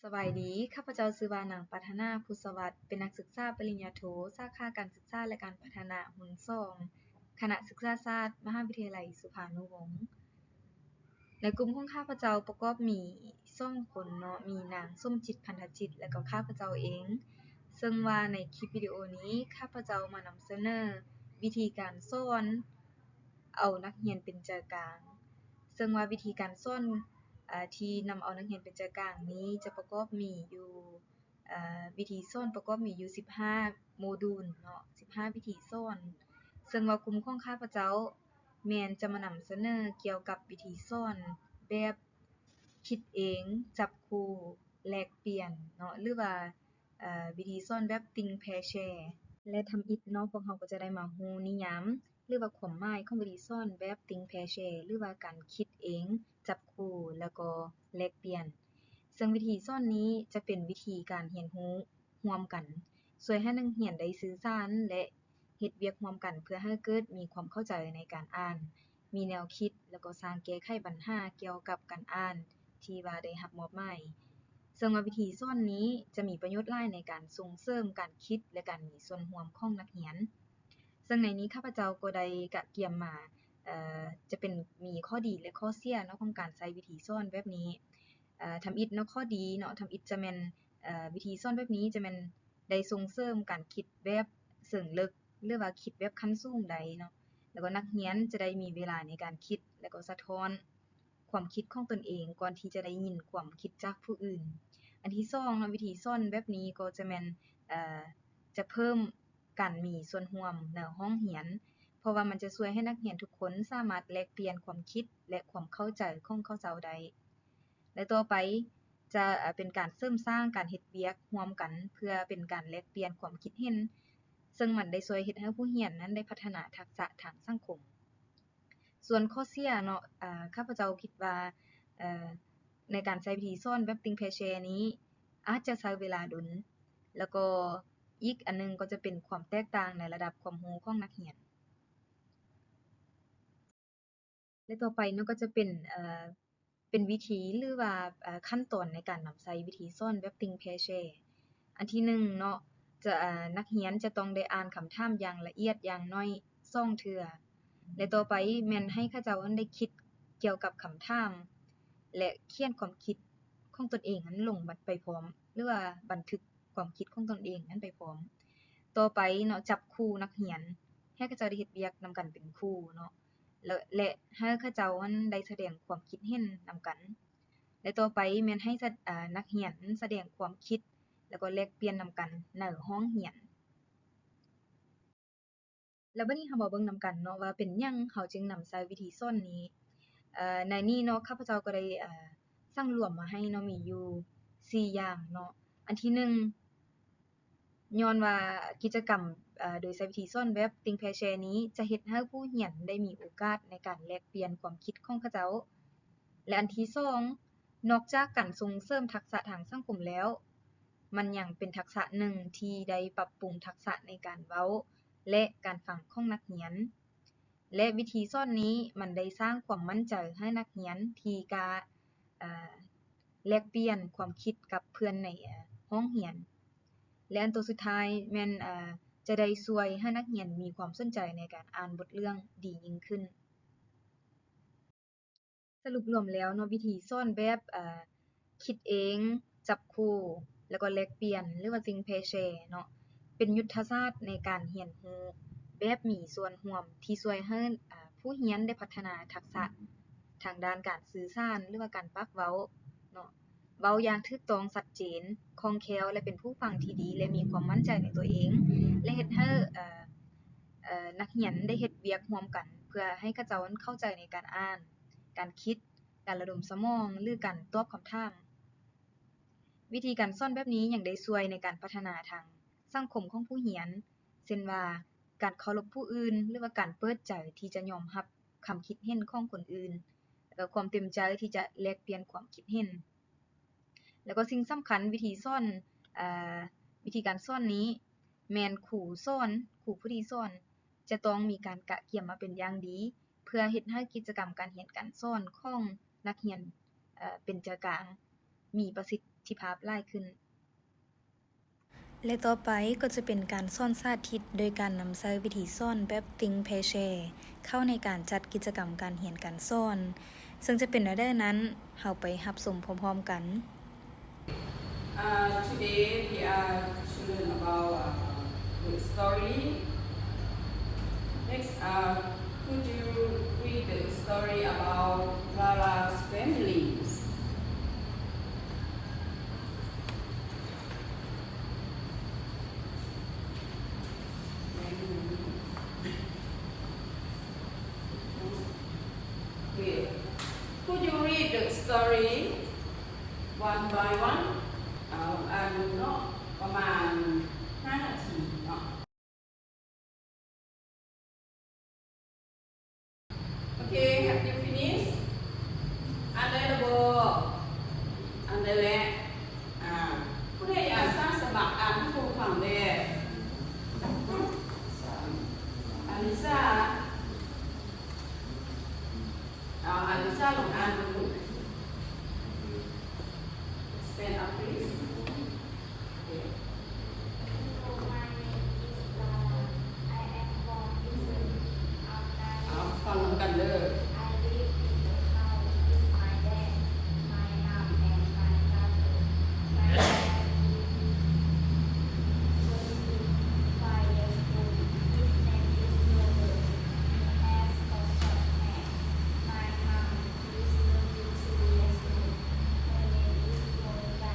ສະບາຍດີ, ຂ້າພະເຈົ້າຊື່ວ່າ ນາງ ປັດຖະໜາ ພູດສະຫວັດ, ເປັນນັກສຶກສາປະລິນຍາໂທ ສາຂາການສຶກສາ ແລະ ການພັດທະນາຮຸ່ນສອງ ຄະນະສຶກສາສາດ ມະຫາວິທະຍາໄລສຸພານຸວົງ. ໃນກຸ່ມຂອງຂ້າພະເຈົ້າປະກອບມີສອງຄົນເນາະ, ມີນາງ ສົມຈິດ ພັນທະຈິດ ແລະ ກໍຂ້າພະເຈົ້າເອງ. ເຊິ່ງວ່າໃນຄລິບວິດີໂອນີ້ ຂ້າພະເຈົ້າມານຳສະເໜີວິທີການສອນເອົານັກຮຽນເປັນໃຈກາງ. ເຊິ່ງວ່າວິທີການສອນ ອາ ທີ່ນຳເອົານັກຮຽນເປັນໃຈກາງນີ້ ຈະປະກອບມີຢູ່ ອາ ວິທີສອນປະກອບມີຢູ່ສິບຫ້າໂມດູນເນາະ, ສິບຫ້າວິທີສອນ. ເຊິ່ງວ່າກຸ່ມຂອງຂ້າພະເຈົ້າແມ່ນຈະມານຳສະເໜີກ່ຽວກັບວິທີສອນແບບຄິດເອງ, ຈັບຄູ່, ແລກປ່ຽນເນາະ ຫຼືວ່າ ອາ ວິທີສອນແບບ Think Pair Share. ແລະ ທຳອິດເນາະ ພວກເຮົາກໍຈະໄດ້ມາຮູ້ນິຍາມ ຫຼືວ່າຄວາມໝາຍຂອງວິທີສອນແບບ Think Pair Share ຫຼືວ່າການຄິດເອງ, ຈັບຄູ່ ແລ້ວກໍແລກປ່ຽນ. ເຊິ່ງວິທີສອນນີ້ຈະເປັນວິທີການຮຽນຮູ້ຮ່ວມກັນ, ຊ່ວຍໃຫ້ນັກຮຽນໄດ້ສື່ສານ ແລະ ເຮັດວຽກຮ່ວມກັນ ເພື່ອໃຫ້ເກີດມີຄວາມເຂົ້າໃຈໃນການອ່ານ, ມີແນວຄິດ ແລ້ວກໍສ້າງແກ້ໄຂບັນຫາກ່ຽວກັບການອ່ານທີ່ວ່າໄດ້ຮັບມອບໝາຍ. ເຊິ່ງວ່າວິທີສອນນີ້ຈະມີປະໂຫຍດຫຼາຍໃນການສົ່ງເສີມການຄິດ ແລະ ການມີສ່ວນຮ່ວມຂອງນັກຮຽນ. ເຊິ່ງໃນນີ້ຂ້າພະເຈົ້າກໍໄດ້ກະກຽມມາ ເອີ ຈະເປັນມີຂໍ້ດີ ແລະ ຂໍ້ເສຍເນາະ ຂອງການໃຊ້ວິທີສອນແບບນີ້. ເອີ ທຳອິດເນາະ ຂໍ້ດີເນາະ ທຳອິດຈະແມ່ນ ເອີ ວິທີສອນແບບນີ້ຈະແມ່ນໄດ້ສົ່ງເສີມການຄິດແບບເຊີງເລິກ ຫຼືວ່າຄິດແບບຂັ້ນສູງໄດ້ເນາະ, ແລ້ວກໍນັກຮຽນຈະໄດ້ມີເວລາໃນການຄິດ ແລ້ວກໍສະທ້ອນຄວາມຄິດຂອງຕົນເອງ ກ່ອນທີ່ຈະໄດ້ຍິນຄວາມຄິດຈາກຜູ້ອື່ນ. ອັນທີສອງເນາະ ວິທີສອນແບບນີ້ກໍຈະແມ່ນ ເອີ ຈະເພີ່ມການມີສ່ວນຮ່ວມໃນຫ້ອງຮຽນ, ເພາະວ່າມັນຈະຊ່ວຍໃຫ້ນັກຮຽນທຸກຄົນສາມາດແລກປ່ຽນຄວາມຄິດ ແລະ ຄວາມເຂົ້າໃຈຂອງເຂົາເຈົ້າໄດ້. ແລະ ຕໍ່ໄປຈະ ເອີ ເປັນການເສີມສ້າງການເຮັດວຽກຮ່ວມກັນ ເພື່ອເປັນການແລກປ່ຽນຄວາມຄິດເຫັນ, ເຊິ່ງມັນໄດ້ຊ່ວຍເຮັດໃຫ້ຜູ້ຮຽນນັ້ນໄດ້ພັດທະນາທັກສະທາງສັງຄົມ. ສ່ວນຂໍ້ເສຍເນາະ ເອີ ຂ້າພະເຈົ້າຄິດວ່າ ເອີ ໃນການໃຊ້ວິທີສອນແບບ Think Pair Share ນີ້ ອາດຈະໃຊ້ເວລາດົນ, ແລ້ວກໍອີກອັນໜຶ່ງກໍຈະເປັນຄວາມແຕກຕ່າງໃນລະດັບຄວາມຮູ້ຂອງນັກຮຽນ. ແລະ ຕໍ່ໄປເນາະ ກໍຈະເປັນ ເອີ ເປັນວິທີ ຫຼືວ່າ ເອີ ຂັ້ນຕອນໃນການນຳໃຊ້ວິທີສອນແບບ Think Pair Share. ອັນທີໜຶ່ງເນາະ ຈະ ເອີ ນັກຮຽນຈະຕ້ອງໄດ້ອ່ານຄຳຖາມຢ່າງລະອຽດຢ່າງໜ້ອຍສອງເທື່ອ ແລະ ຕໍ່ໄປແມ່ນໃຫ້ເຂົາເຈົ້າໄດ້ຄິດກ່ຽວກັບຄຳຖາມ ແລະ ຂຽນຄວາມຄິດຂອງຕົນເອງນັ້ນລົງໄປພ້ອມ ຫຼືວ່າບັນທຶກຄວາມຄິດຂອງຕົນເອງນັ້ນໄປພ້ອມ. ຕໍ່ໄປເນາະ ຈັບຄູ່ນັກຮຽນ ໃຫ້ເຂົາເຈົ້າໄດ້ເຮັດວຽກນຳກັນເປັນຄູ່ເນາະ ແລະ ແລະ ໃຫ້ເຂົາເຈົ້າຫັ້ນໄດ້ສະແດງຄວາມຄິດເຫັນນຳກັນ ແລະ ຕໍ່ໄປແມ່ນໃຫ້ສະ ອາ ນັກຮຽນສະແດງຄວາມຄິດ ແລ້ວກໍແລກປ່ຽນນຳກັນໃນຫ້ອງຮຽນ. ແລ້ວບັດນີ້ເຮົາມາເບິ່ງນຳກັນເນາະ ວ່າເປັນຫຍັງເຮົາຈຶ່ງນຳໃຊ້ວິທີສອນນີ້. ເອີ ໃນນີ້ເນາະ ຂ້າພະເຈົ້າກໍໄດ້ ເອີ ສັງລວມມາໃຫ້ເນາະ ມີຢູ່ສີ່ຢ່າງເນາະ. ອັນທີໜຶ່ງ ຍ້ອນວ່າກິດຈະກຳ ເອີ ໂດຍໃຊ້ວິທີສອນແບບ Think Pair Share ນີ້ ຈະເຮັດໃຫ້ຜູ້ຮຽນໄດ້ມີໂອກາດໃນການແລກປ່ຽນຄວາມຄິດຂອງເຂົາເຈົ້າ ແລະ ອັນທີສອງ ນອກຈາກການສົ່ງເສີມທັກສະທາງສັງຄົມແລ້ວ, ມັນຍັງເປັນທັກສະໜຶ່ງທີ່ໄດ້ປັບປຸງທັກສະໃນການເວົ້າ ແລະ ການຟັງຂອງນັກຮຽນ. ແລະ ວິທີສອນນີ້ມັນໄດ້ສ້າງຄວາມໝັ້ນໃຈໃຫ້ນັກຮຽນທີ່ກ້າ ເອີ ແລກປ່ຽນຄວາມຄິດກັບເພື່ອນໃນ ເອີ ຫ້ອງຮຽນ ແລະ ອັນໂຕສຸດທ້າຍແມ່ນ ເອີ ຈະໄດ້ຊ່ວຍໃຫ້ນັກຮຽນມີຄວາມສົນໃຈໃນການອ່ານບົດເລື່ອງດີຍິ່ງຂຶ້ນ. ສະຫຼຸບລວມແລ້ວເນາະ ວິທີສອນແບບ ເອີ ຄິດເອງ, ຈັບຄູ່ ແລ້ວກໍແລກປ່ຽນ ຫຼືວ່າ Think Pair Share ເນາະ ເປັນຍຸດທະສາດໃນການຮຽນຮູ້ແບບມີສ່ວນຮ່ວມ ທີ່ຊ່ວຍໃຫ້ ອາ ຜູ້ຮຽນໄດ້ພັດທະນາທັກສະທາງດ້ານການສື່ສານ ຫຼືວ່າການປາກເວົ້າເນາະ, ເວົ້າຢ່າງຖືກຕ້ອງ, ຊັດເຈນ, ຄ່ອງແຄ້ວ ແລະ ເປັນຜູ້ຟັງທີ່ດີ ແລະ ມີຄວາມໝັ້ນໃຈໃນຕົວເອງ ແລະ ເຮັດໃຫ້ ເອີ ເອີ ນັກຮຽນໄດ້ເຮັດວຽກຮ່ວມກັນ ເພື່ອໃຫ້ເຂົາເຈົ້າເຂົ້າໃຈໃນການອ່ານ, ການຄິດ, ການລະດົມສະໝອງ ຫຼື ການຕອບຄຳຖາມ. ວິທີການສອນແບບນີ້ຍັງໄດ້ຊ່ວຍໃນການພັດທະນາທາງສັງຄົມຂອງຜູ້ຮຽນ, ເຊັ່ນວ່າ ການເຄົາລົບຜູ້ອື່ນ ຫຼືວ່າການເປີດໃຈທີ່ຈະຍອມຮັບຄຳຄິດເຫັນຂອງຄົນອື່ນ, ແລ້ວກໍຄວາມເຕັມໃຈທີ່ຈະແລກປ່ຽນຄວາມຄິດເຫັນ. ແລ້ວກໍສິ່ງສຳຄັນ ວິທີສອນ ເອີ ວິທີການສອນນີ້ ແມ່ນຄູສອນ, ຄູຜູ້ທີ່ສອນ ຈະຕ້ອງມີການກະກຽມມາເປັນຢ່າງດີ ເພື່ອເຮັດໃຫ້ກິດຈະກຳການຮຽນການສອນຂອງນັກຮຽນ ເອີ ເປັນໃຈກາງ ມີປະສິດ ທິພາບຫຼາຍຂຶ້ນ. ແລະ ຕໍ່ໄປກໍຈະເປັນການສອນສາທິດ ໂດຍການນຳໃຊ້ວິທີສອນແບບ Think Pair Share ເຂົ້າໃນການຈັດກິດຈະກຳການຮຽນການສອນ, ເຊິ່ງຈະເປັນແນວໃດນັ້ນ, ເຮົາໄປຮັບຊົມພ້ອມໆກັນ. Uh, today we are to learn about, uh, the story. Next, uh, could you read the story about Rara's families? Okay. Could you read the story one by one? ເອົາ ອ່ານເນາະ ປະມານຫ້ານາທີເນາະ. ໂອເຄ Have you finished? ອ່ານໄດ້ແລ້ວບໍ່? ອ່ານໄດ້ແລ້ວ. ອ່າ ຜູ້ໃດອາສາສະໝັກອ່ານໃຫ້ພວກຟັງແດ່? ອາລິຊາ. ເອົາ ອາລິຊາລອງອ່ານເບິ່ງດູ. Stand up, please. Okay. Hello, my name is Rara. I am from Italy. ເອົາ ຟັງນຳກັນເດີ. I live in the house with my dad, my mom, and my brother. My dad is twenty-five years old. His name is Robert. He has got short hair. My mom is twenty-two years old. Her name is Monica.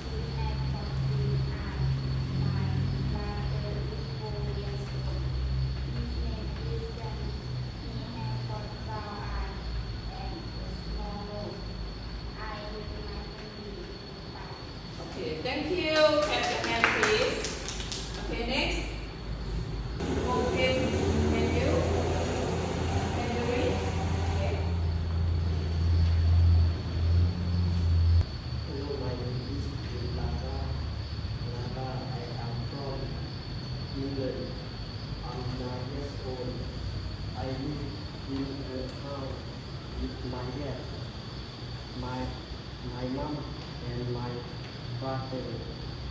She has got green eyes. My brother is four years old. His name is Sammy. He has got brown eyes and a small nose. I love my family. Bye. Okay, thank you. Clap your hand, please. Okay, next. Open. Can you? Can you read? Okay. Hello, my name is Lara. Lara, I am from England. I'm nine years old. I live in a town with my dad. My My mom and my brother.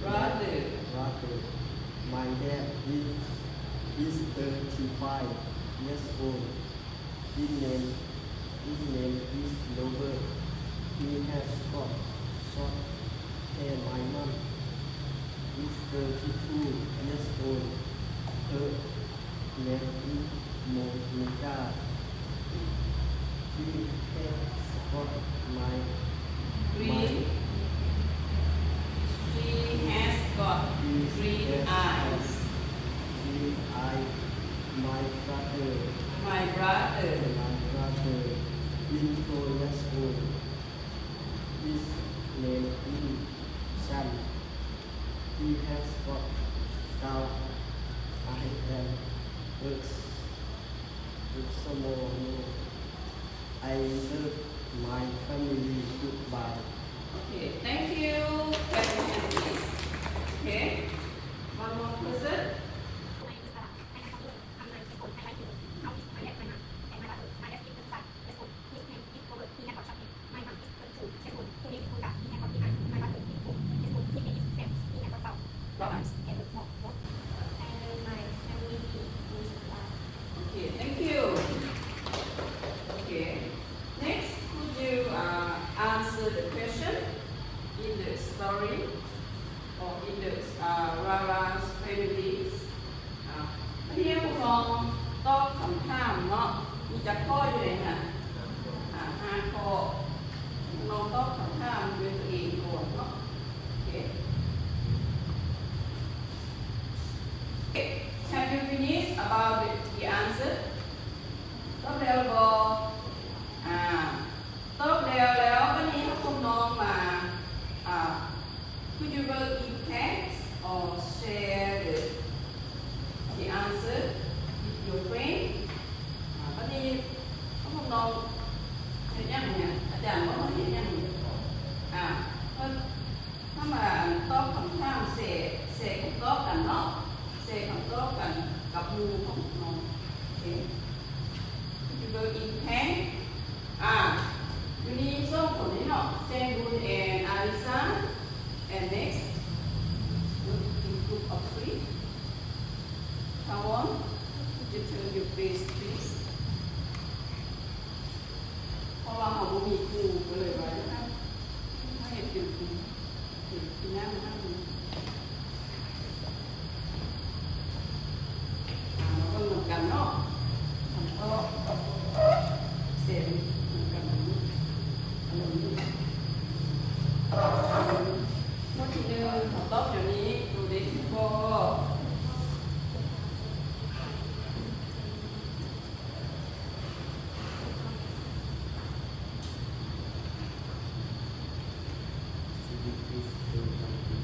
Brother. Brother. My dad is, is thirty-five years old. His name, his name is Robert. He has got short hair. My mom is thirty-two years old. Her name is Monica. She has got my, green. My, she has got, she green has eyes. Green eye. My brother. My brother. My brother is four years old. His name is Sam. He has got brown eyes and a, a small nose. I love my family. Goodbye. Okay, thank you. Clap your hand, please. Okay, one more person. Okay, thank you. Okay, next, could you, uh, answer the question in the story or in the, uh, Rara's families? ອ່າ ມາຮຽນ ພວກນ້ອງຕອບຄຳຖາມເນາະ ມີຈັກຂໍ້ຢູ່ໃນຫັ້ນ? ອ່າ ຫ້າຂໍ້ ພວກນ້ອງຕອບຄຳຖາມດ້ວຍຕົວເອງກ່ອນເນາະ. ໂອເຄ Have you finished about the, the answer? ຕອບແລ້ວບໍ່? ອ່າ ຕອບແລ້ວ ແລ້ວບັດນີ້ເຮົາສົ່ງນ້ອງມາ ອ່າ Could you work in class or share the, the answer with your friend? ອ່າ ບັດນີ້ເຮົາສົ່ງນ້ອງ And next, group in group of three. Tawon, could you turn your face, please? ເພາະວ່າເຮົາບໍ່ມີຄູ່ ກໍເລີຍວ່າເຮົາເຮັດເປັນກຸ່ມ ເປັນທີ່ນັ່ງນຳ ອ່າ ມາເບິ່ງນຳກັນເນາະ ແລ້ວກໍເຊັນນຳກັນ ຂໍ້ທີໜຶ່ງ ເຮົາຕອບແນວນີ້ ໂຕເດັກບໍ່? Could you please say something?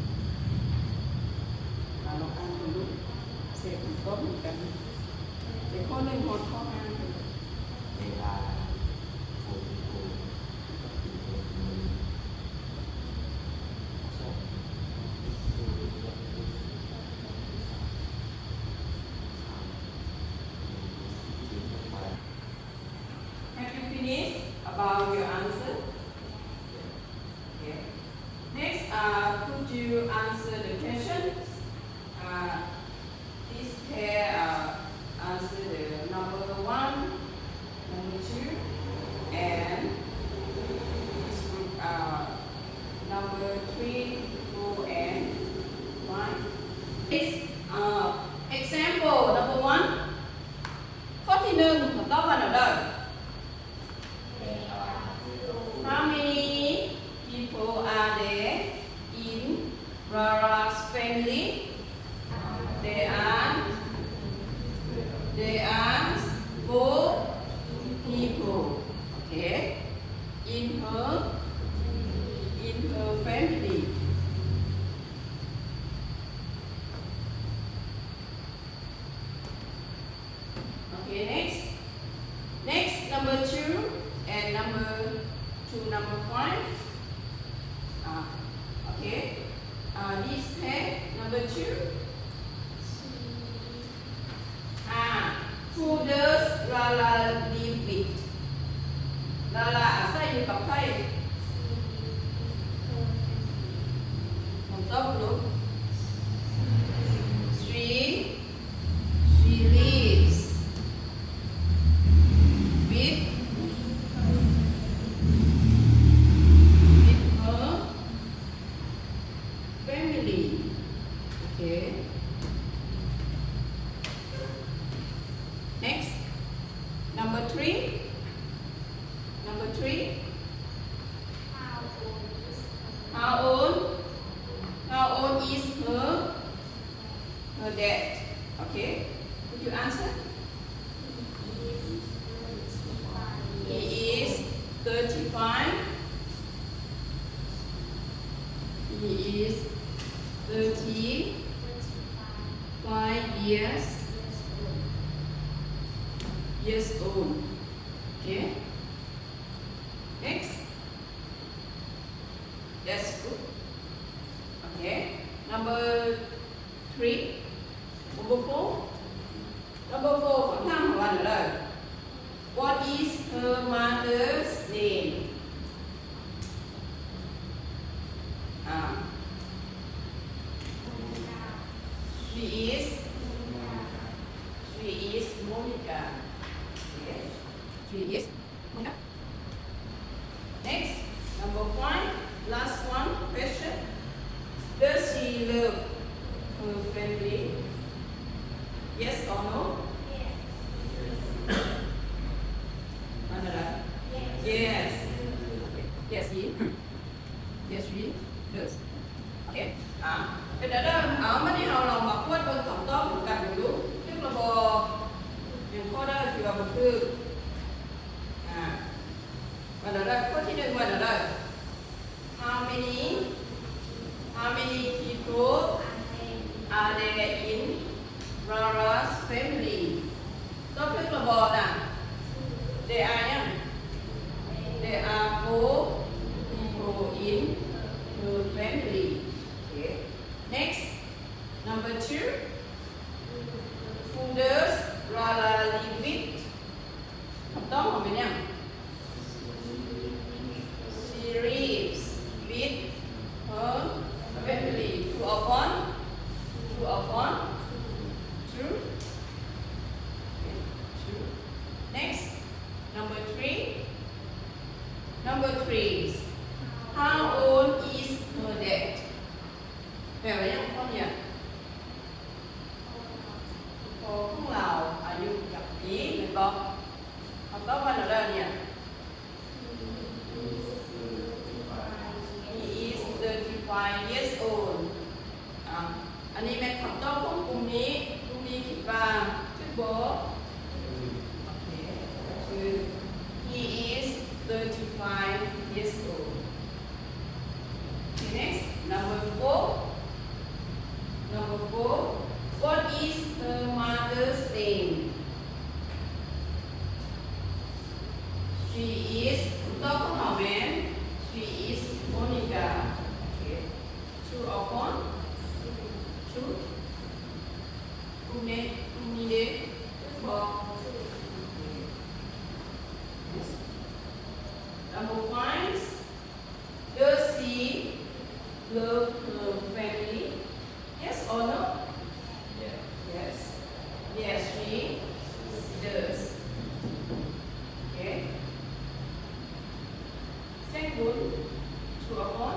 ອ່າ ລອງອ່ານເບິ່ງດູ ເສຍງກໍເໝືອນກັນ ແຕ່ຂໍ້ໜຶ່ງຮອດຂໍ້ຫ້າ There are four people in the family. Have you finished about your answer? Okay. Next, uh, could you answer the questions? Uh, this pair, uh, answer the number one, number two, and this group, uh, number three, four, and five. This, uh, example number one. ຂໍ້ທີໜຶ່ງ ຕອບວ່າແນວໃດ? How many people are there in Rara's family? There are, there are four people. Okay. In her, in her family. Okay, next. Next, number two and number two, number five. Ah, okay. Ah, this pair, number two. Ah, who does Rara live with? Rara ອາໄສຢູ່ກັບໃຜ? ລອງຕອບເບິ່ງດູ. She She lives with, with her family. Okay. Next. Number three. Number three. How old is her, how old? How old is her Her dad. Okay. Could you answer? He is thirty-five. He is thirty-five. He is thirty-five years, years old. Okay. Next. That's good. Okay. Number three. Number four. Number four ຄຳຖາມຂອງເຮົາວ່າແນວໃດ? What is her mother's name? ອ່າ She is, she is Monica. Okay. She is Next, number five, last one, question. Does she love her family? Yes or no? Yes. Another? Yes. Yes. Yes, he Yes, she does. Okay. ອ່າ ເປັນແນວໃດ? ເອົາ ບາດນີ້ເຮົາລອງມາກວດເບິ່ງຄຳຕອບນຳກັນເບິ່ງດູ ຖືກລະບໍ່? ຍັງຂໍ້ໃດທີ່ວ່າບໍ່ຖືກ? ອ່າ ວ່າແນວໃດ? ຂໍ້ທີໜຶ່ງວ່າແນວໃດ? How many, how many people are there in Rara's family? ຕອບຖືກລະບໍ່ນະ? There are ຫຍັງ? There are four people in her family. Okay. Next, number two. Who does Rara live with? ຄຳຕອບຂອງເຮົາແມ່ນຫຍັງ? She lives with her, five years old. ອ່າ ອັນນີ້ແມ່ນຄຳຕອບຂອງກຸ່ມນີ້. ກຸ່ມນີ້ຄິດວ່າຖືກບໍ່? ໂອເຄ ຄື he is thirty-five years old. Okay, next, number four. Number four. What is her mother's name? She is ຄຳຕອບຂອງເຮົາແມ່ນ she is Monica. ໂອເຄ True or false? True. ກຸ່ມນີ້ ກຸ່ມນີ້ເດ້ ຖືກບໍ່? Yes. Number five. Does she love her family? Yes or no? Yes. Yes. Yes, she does. Okay. ແສງບຸນ True or false?